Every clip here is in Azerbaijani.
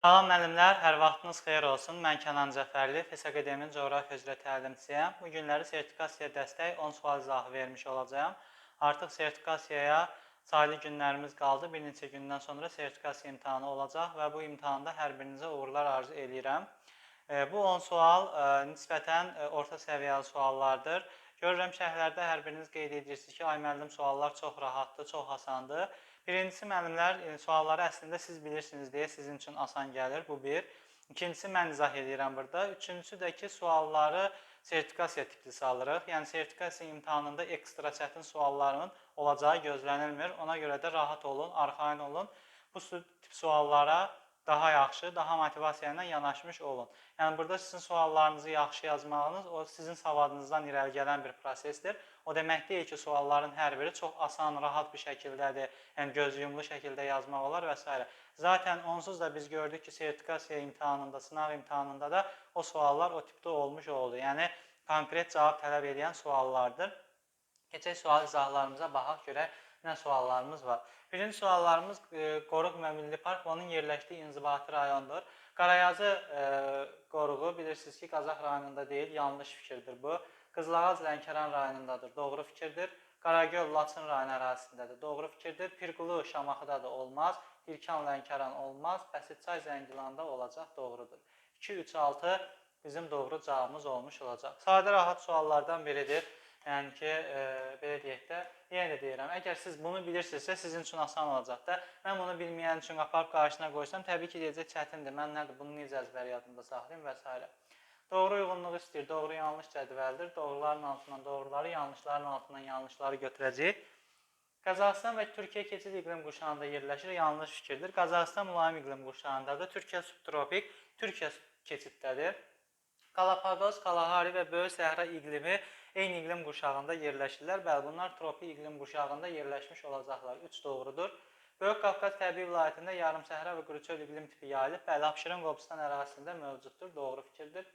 Salam müəllimlər, hər vaxtınız xeyir olsun. Mən Kənan Cəfərli, FES Akademinin coğrafiya üzrə təlimçisiyəm. Bu günləri sertifikasiyaya dəstək 10 sual izahı vermiş olacağam. Artıq sertifikasiyaya saylı günlərimiz qaldı. Bir neçə gündən sonra sertifikasiya imtahanı olacaq və bu imtahanda hər birinizə uğurlar arzu eləyirəm. Bu 10 sual nisbətən orta səviyyəli suallardır. Görürəm şərhlərdə hər biriniz qeyd edirsiniz ki, ay müəllim, suallar çox rahatdır, çox asandır. Birincisi müəllimlər, sualları əslində siz bilirsiniz deyə sizin üçün asan gəlir, bu bir. İkincisi mən izah edirəm burada. Üçüncüsü də ki, sualları sertifikasiya tipli salırıq. Yəni sertifikasiya imtahanında ekstra çətin sualların olacağı gözlənilmir. Ona görə də rahat olun, arxayın olun. Bu tip suallara daha yaxşı, daha motivasiya ilə yanaşmış olun. Yəni burada sizin suallarınızı yaxşı yazmağınız o sizin savadınızdan irəli gələn bir prosesdir. O demək deyil ki, sualların hər biri çox asan, rahat bir şəkildədir. Yəni gözyumlu şəkildə yazmaq olar və s. Zaten onsuz da biz gördük ki, sertifikasiya imtahanında, sınaq imtahanında da o suallar o tipdə olmuş oldu. Yəni konkret cavab tələb edən suallardır. Keçək sual izahlarımıza baxaq görək nə suallarımız var. Birinci suallarımız Qoruq və Milli Park və onun yerləşdiyi inzibati rayondur. Qarayazı qoruğu bilirsiniz ki, Qazax rayonunda deyil, yanlış fikirdir bu. Qızılağac Lənkəran rayonundadır, doğru fikirdir. Qaragöl Laçın rayonu ərazisindədir, doğru fikirdir. Pirqulu Şamaxıda da olmaz, Hirkan Lənkəran olmaz, Bəsitçay Zəngilanda olacaq, doğrudur. 2, 3, 6 bizim doğru cavabımız olmuş olacaq. Sadə rahat suallardan biridir. Yəni ki, belə deyək də, yenə də deyirəm, əgər siz bunu bilirsinizsə, sizin üçün asan olacaq da. Mən bunu bilməyən üçün aparıb qarşısına qoysam, təbii ki, deyəcək çətindir, mən nədir, bunu necə əzbər yadımda saxlayayım və s. Doğru uyğunluğu istəyir, doğru yanlış cədvəldir. Doğruların altından doğruları, yanlışların altından yanlışları götürəcəyik. Qazaxıstan və Türkiyə keçid iqlim quşağında yerləşir, yanlış fikirdir. Qazaxıstan mülayim iqlim quşağındadır, Türkiyə subtropik, Türkiyə keçiddədir. Qalapagos, Kalahari və Böyük Səhra iqlimi eyni iqlim quşağında yerləşirlər. Bəli, bunlar tropik iqlim quşağında yerləşmiş olacaqlar. 3 doğrudur. Böyük Qafqaz təbii vilayətində yarımsəhra və quru çöl iqlim tipi yayılıb. Bəli, Abşeron Qobustan ərazisində mövcuddur. Doğru fikirdir.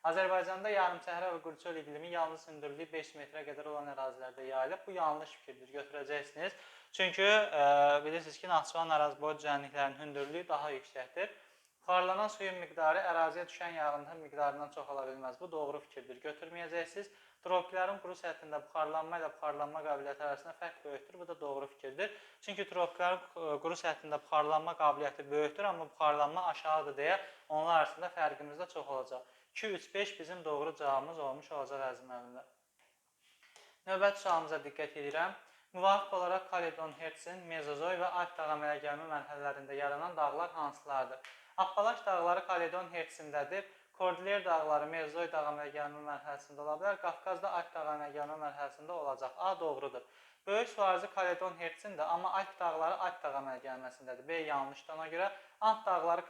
Azərbaycanda yarımsəhra və quru çöl iqlimi yalnız hündürlüyü 5 metrə qədər olan ərazilərdə yayılıb. Bu yanlış fikirdir, götürəcəksiniz. Çünki bilirsiniz ki, Naxçıvan əraziboyu düzənliklərinin hündürlüyü daha yüksəkdir. Buxarlanan suyun miqdarı əraziyə düşən yağıntının miqdarından çox ola bilməz. Bu doğru fikirdir, götürməyəcəksiniz. Tropiklərin quru səthində buxarlanma ilə buxarlanma qabiliyyəti arasında fərq böyükdür. Bu da doğru fikirdir. Çünki tropiklərin quru səthində buxarlanma qabiliyyəti böyükdür, amma buxarlanma aşağıdır deyə onlar arasında fərqimiz də çox olacaq. 2, 3, 5 bizim doğru cavabımız olmuş olacaq əziz müəllimlər. Növbəti sualımıza diqqət edirəm. Müvafiq olaraq Kaledon Hertzin Mezozoy və Alp dağ əmələ gəlmə mərhələlərində yaranan dağlar hansılardır? Appalaç dağları Kaledon Hertzindədir. Kordilyer dağları Mezozoy dağ əmələ gəlmə mərhələsində ola bilər. Qafqaz da Alp dağ əmələ gəlmə mərhələsində olacaq. A doğrudur. Böyük suarzı Kaledon Hertzində, amma Alp dağları Alp dağ əmələ gəlməsindədir. B yanlışdır ona görə. Ant dağları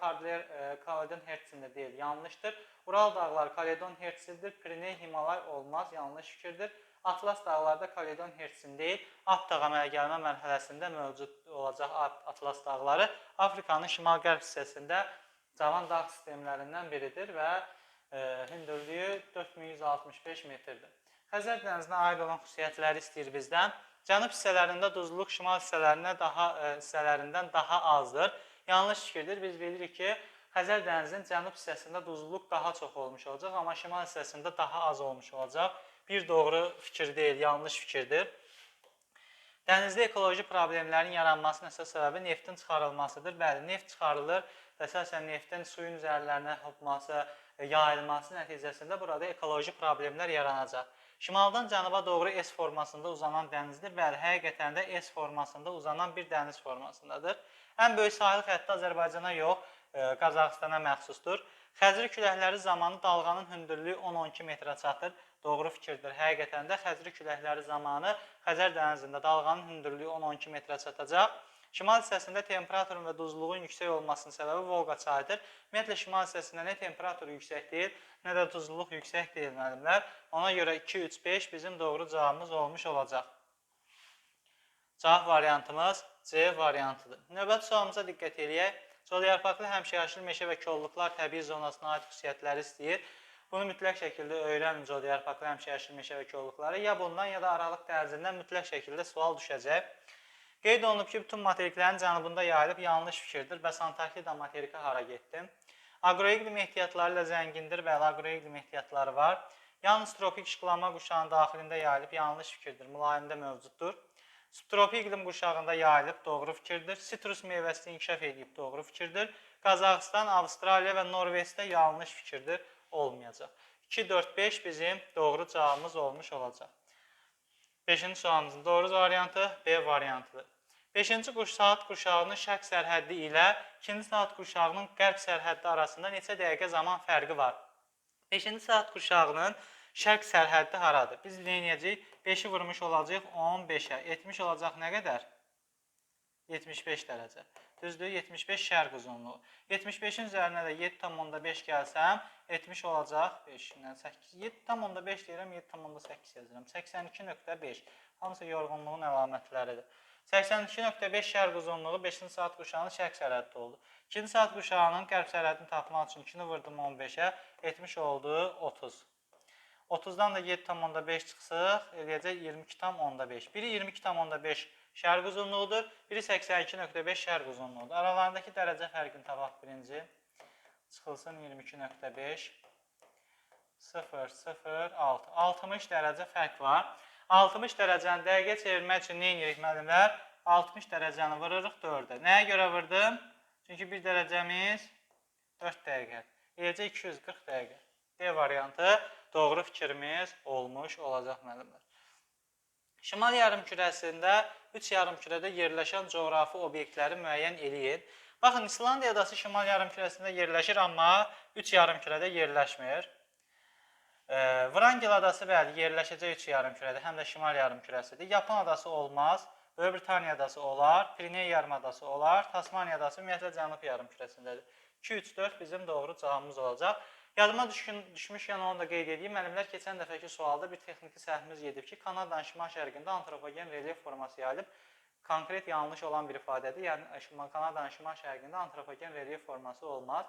Kaledon Hertzində deyil, yanlışdır. Ural dağları Kaledon Hertzindir. Pireney, Himalay olmaz, yanlış fikirdir. Atlas dağları da Kaledon Hertzin deyil, Alp dağ əmələ gəlmə mərhələsində mövcud olacaq Atlas dağları. Afrikanın şimal-qərb hissəsində cavan dağ sistemlərindən biridir və hündürlüyü 4165 metrdir. Xəzər dənizinə aid olan xüsusiyyətləri istəyir bizdən. Cənub hissələrində duzluluq şimal hissələrindən daha azdır. Yanlış fikirdir. Biz bilirik ki, Xəzər dənizinin cənub hissəsində duzluluq daha çox olmuş olacaq, amma şimal hissəsində daha az olmuş olacaq. Bir doğru fikir deyil, yanlış fikirdir. Dənizdə ekoloji problemlərin yaranmasının əsas səbəbi neftin çıxarılmasıdır. Bəli, neft çıxarılır və əsasən neftin suyun üzərlərinə hopması, yayılması nəticəsində burada ekoloji problemlər yaranacaq. Şimaldan cənuba doğru S formasında uzanan dənizdir. Bəli, həqiqətən də S formasında uzanan bir dəniz formasındadır. Ən böyük sahil xətti Azərbaycana yox, Qazaxıstana məxsusdur. Xəzri küləkləri zamanı dalğanın hündürlüyü 10-12 metrə çatır. Doğru fikirdir. Həqiqətən də xəzri küləkləri zamanı Xəzər dənizində dalğanın hündürlüyü 10-12 metrə çatacaq. Şimal hissəsində temperaturun və duzluluğun yüksək olmasının səbəbi Volqa çayıdır. Ümumiyyətlə, şimal hissəsində nə temperatur yüksək deyil, nə də duzluluq yüksək deyil müəllimlər. Ona görə 2, 3, 5 bizim doğru cavabımız olmuş olacaq. Cavab variantımız C variantıdır. Növbəti sualımıza diqqət eləyək. Colyarpaqlı həmişəyaşıl meşə və kolluqlar təbii zonasına aid xüsusiyyətləri istəyir. Bunu mütləq şəkildə öyrənin colyarpaqlı həmişəyaşıl meşə və kolluqları. Ya bundan, ya da Aralıq dənizindən mütləq şəkildə sual düşəcək. Qeyd olunub ki, bütün materiklərin cənubunda yayılıb, yanlış fikirdir. Bəs Antarktida materiki hara getdi? Agroiqlim ehtiyatları ilə zəngindir. Bəli, agroiqlim ehtiyatları var. Yalnız tropik işıqlanma quşağının daxilində yayılıb, yanlış fikirdir. Mülayimdə mövcuddur. Subtropik iqlim quşağında yayılıb, doğru fikirdir. Sitrus meyvəsi inkişaf edib, doğru fikirdir. Qazaxıstan, Avstraliya və Norveçdə yanlış fikirdir, olmayacaq. 2, 4, 5 bizim doğru cavabımız olmuş olacaq. 5-ci sualımızın doğru variantı B variantıdır. 5-ci saat qurşağının şərq sərhəddi ilə 2-ci saat qurşağının qərb sərhəddi arasında neçə dəqiqə zaman fərqi var? 5-ci saat qurşağının şərq sərhəddi haradır? Biz nə edəcəyik? 5-i vurmuş olacaq 15-ə. Etmiş olacaq nə qədər? 75 dərəcə. Düzdür, 75 şərq uzunluğu. 75-in üzərinə də 7,5 gəlsəm, etmiş olacaq 5-dən 8. 7,5 deyirəm, 7,8 yazıram. 82,5. Hamısı yorğunluğun əlamətləridir. 82,5 şərq uzunluğu 5-ci saat quşağının şərq sərhəddi oldu. 2-ci saat quşağının qərb sərhəddini tapmaq üçün 2-ni vurdum 15-ə, etmiş oldu 30. 30-dan da 7,5 çıxsıq, eləyəcək 22,5. Biri 22,5 şərq uzunluğudur, biri 82,5 şərq uzunluğudur. Aralarındakı dərəcə fərqini tapaq birinci. Çıxılsın 22,5. 0, 0, 6. 60 dərəcə fərq var. 60 dərəcəni dəqiqə çevirmək üçün nə edirik müəllimlər? 60 dərəcəni vururuq 4-ə. Nəyə görə vurdum? Çünki bir dərəcəmiz 4 dəqiqədir. Eləcə 240 dəqiqə. D variantı doğru fikrimiz olmuş olacaq müəllimlər. Şimal yarımkürəsində 3 yarımkürədə yerləşən coğrafi obyektləri müəyyən eləyin. Baxın, İslandiya adası şimal yarımkürəsində yerləşir, amma 3 yarımkürədə yerləşmir. Vrangel adası bəli, yerləşəcək 3 yarımkürədə, həm də şimal yarımkürəsidir. Yapon adası olmaz, Böyük Britaniya adası olar, Piriney yarımadası olar, Tasmaniya adası ümumiyyətlə cənub yarımkürəsindədir. 2, 3, 4 bizim doğru cavabımız olacaq. Yadıma düşmüşkən onu da qeyd edeyim. Müəllimlər, keçən dəfəki sualda bir texniki səhvimiz gedib ki, Kanadanın şimal-şərqində antropogen relyef forması yayılıb. Konkret yanlış olan bir ifadədir. Yəni, Kanadanın şimal-şərqində antropogen relyef forması olmaz.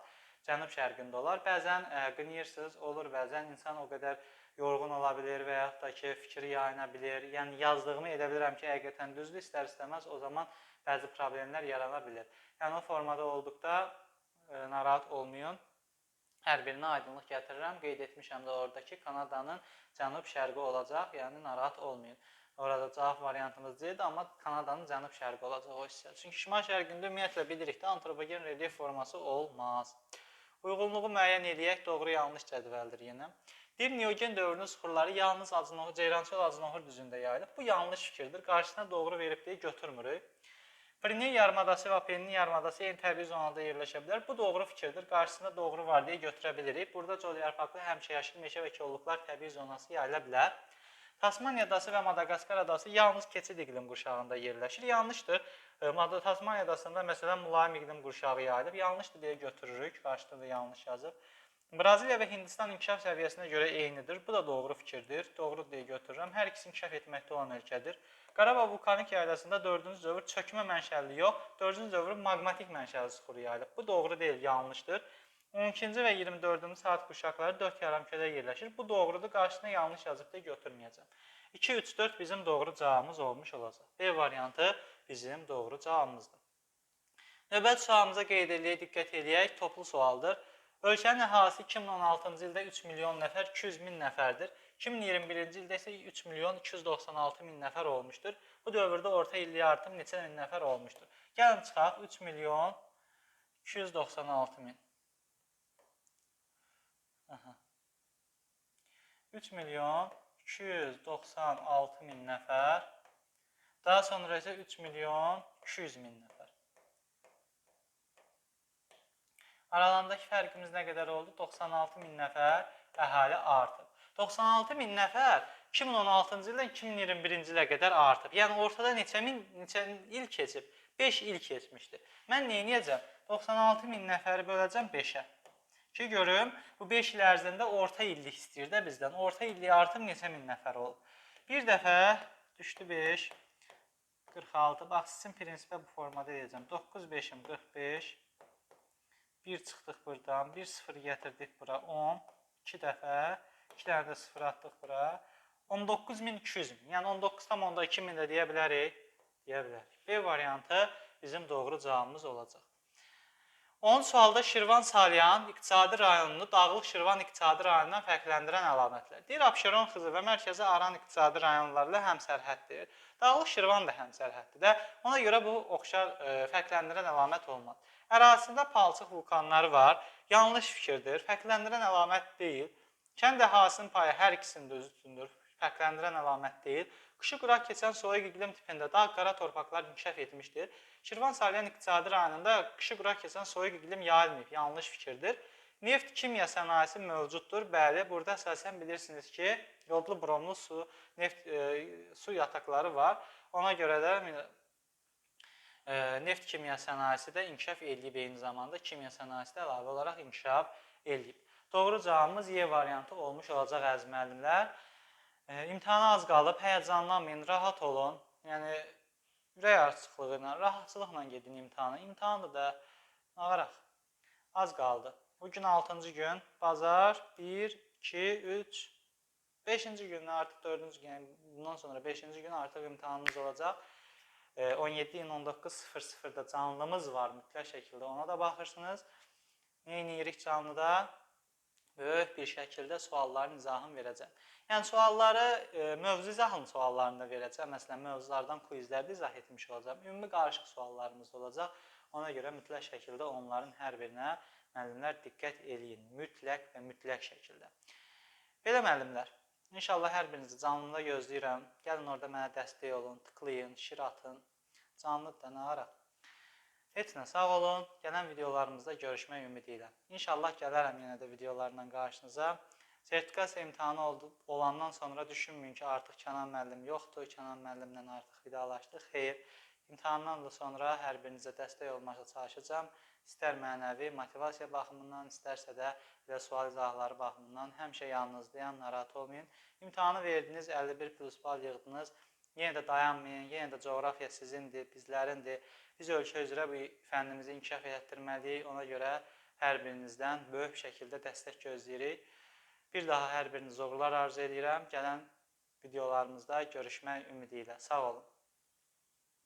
Cənub-şərqində olar. Bəzən qınayırsınız, olur, bəzən insan o qədər yorğun ola bilir və yaxud da ki, fikri yayına bilir. Yəni, yazdığımı edə bilirəm ki, həqiqətən düzdür, istər-istəməz o zaman bəzi problemlər yarana bilir. Yəni, o formada olduqda narahat olmayın. Hər birinə aydınlıq gətirirəm. Qeyd etmişəm də orada ki, Kanadanın cənub-şərqi olacaq, yəni narahat olmayın. Orada cavab variantımız C-dir, amma Kanadanın cənub-şərqi olacaq o hissə. Çünki şimal-şərqində ümumiyyətlə bilirik də antropogen relyef forması olmaz. Uyğunluğu müəyyən eləyək, doğru yanlış cədvəldir yenə. Deyir, Neogen dövrünün süxurları yalnız Ceyrançöl Acınoxur düzündə yayılıb. Bu yanlış fikirdir. Qarşısına doğru verib deyə götürmürük. Piriney yarımadası və Apennin yarımadası eyni təbii zonada yerləşə bilər. Bu doğru fikirdir. Qarşısında doğru var deyə götürə bilirik. Burada col yarpaqlı həmişə yaşıl meşə və kolluqlar təbii zonası yayıla bilər. Tasmaniya adası və Madagaskar adası yalnız keçid iqlim qurşağında yerləşir. Yanlışdır. Tasmaniya adasında məsələn mülayim iqlim qurşağı yayılıb. Yanlışdır deyə götürürük. Qarşıda da yanlış yazıb. Braziliya və Hindistan inkişaf səviyyəsinə görə eynidir. Bu da doğru fikirdir. Doğru deyə götürürəm. Hər ikisi inkişaf etməkdə olan ölkədir. Qarabağ vulkanik yaylasında 4-cü dövr çökmə mənşəli yox, 4-cü dövrün maqmatik mənşəli süxuru yayılıb. Bu doğru deyil, yanlışdır. 12-ci və 24-cü saat qurşaqları 4 yarımkürədə yerləşir. Bu doğrudur, qarşısına yanlış yazıb deyə götürməyəcəm. 2, 3, 4 bizim doğru cavabımız olmuş olacaq. B variantı bizim doğru cavabımızdır. Növbəti sualımıza qeyd eləyək, diqqət eləyək. Toplu sualdır. Ölkənin əhalisi 2016-cı ildə 3 milyon nəfər, 200 min nəfərdir. 2021-ci ildə isə 3 milyon 296 min nəfər olmuşdur. Bu dövrdə orta illik artım neçə min nəfər olmuşdur? Gəlin çıxaq 3 milyon 296 min. Aha. 3 milyon 296 min nəfər. Daha sonra isə 3 milyon 200 min nəfər. Aralarındakı fərqimiz nə qədər oldu? 96 min nəfər əhali artıb. 96 min nəfər 2016-cı ildən 2021-ci ilə qədər artıb. Yəni ortada neçə il keçib? 5 il keçmişdi. Mən nə edəcəm? 96 min nəfəri böləcəm 5-ə. Ki görüm, bu 5 il ərzində orta illik istəyir də bizdən. Orta illik artım neçə min nəfər olub? Bir dəfə düşdü 5, 46. Bax, sizin prinsipə bu formada edəcəm. 9, 5-im 45. 1 çıxdıq buradan, 1 0 gətirdik bura, 10, 2 dəfə, 2 dənə də 0 atdıq bura, 19.200 min, yəni 19,2 min də deyə bilərik. deyə bilərik. B variantı bizim doğru cavabımız olacaq. 10 sualda Şirvan-Salyan iqtisadi rayonunu Dağlıq Şirvan iqtisadi rayonundan fərqləndirən əlamətlər. Deyir, Abşeron Xızı və Mərkəzi Aran iqtisadi rayonları ilə həmsərhəddir. Dağlıq Şirvan da həmsərhəddir də. Ona görə bu oxşar fərqləndirən əlamət olmaz. Ərazisində palçıq vulkanları var. Yanlış fikirdir. Fərqləndirən əlamət deyil. Kənd əhalisinin payı hər ikisində üstündür. Fərqləndirən əlamət deyil. Qışı quraq keçən soyuq iqlim tipində dağ qara torpaqlar inkişaf etmişdir. Şirvan-Salyan iqtisadi rayonunda qışı quraq keçən soyuq iqlim yayılmayıb. Yanlış fikirdir. Neft kimya sənayesi mövcuddur. Bəli, burada əsasən bilirsiniz ki, yodlu bromlu su, neft su yataqları var. Ona görə də neft kimya sənayesi də inkişaf eləyib, eyni zamanda kimya sənayesi də əlavə olaraq inkişaf eləyib. Doğru cavabımız Y variantı olmuş olacaq əziz müəllimlər. İmtahana az qalıb, həyəcanlanmayın, rahat olun. Yəni, ürək açıqlığı ilə, rahatçılıqla gedin imtahana. İmtahanda da ağaraq az qaldı. Bugün 6-cı gün, bazar 1, 2, 3, 5-ci gün, artıq 4-cü gün, yəni bundan sonra 5-ci gün artıq imtahanımız olacaq. 17 iyun 19:00-da canlımız var mütləq şəkildə, ona da baxırsınız. Nə edirik canlıda? Böyük bir şəkildə sualların izahını verəcəm. Yəni, sualları mövzu izahının suallarını da verəcəm. Məsələn, mövzulardan quizlərdə izah etmiş olacağam. Ümumi qarışıq suallarımız da olacaq. Ona görə mütləq şəkildə onların hər birinə müəllimlər diqqət eləyin. Mütləq və mütləq şəkildə. Belə müəllimlər, inşallah hər birinizi canlıda gözləyirəm. Gəlin orada mənə dəstək olun, tıklayın, şir atın. Canlı da nə ara? Heç nə, sağ olun. Gələn videolarımızda görüşmək ümidi ilə. İnşallah gələrəm yenə də videolarla qarşınıza. Sertifikasiya imtahanı olandan sonra düşünməyin ki, artıq Kənan müəllim yoxdur, Kənan müəllimlə artıq vidalaşdıq. Xeyr, imtahandan da sonra hər birinizə dəstək olmağa çalışacağam. İstər mənəvi, motivasiya baxımından, istərsə də elə sual izahları baxımından həmişə yanınızdayam, narahat olmayın. İmtahanı verdiniz, 51 plus bal yığdınız. Yenə də dayanmayın, yenə də coğrafiya sizindir, bizlərindir. Biz ölkə üzrə bu fənnimizi inkişaf etdirməliyik. Ona görə hər birinizdən böyük şəkildə dəstək gözləyirik. Bir daha hər birinizə uğurlar arzu edirəm. Gələn videolarımızda görüşmək ümidi ilə. Sağ olun.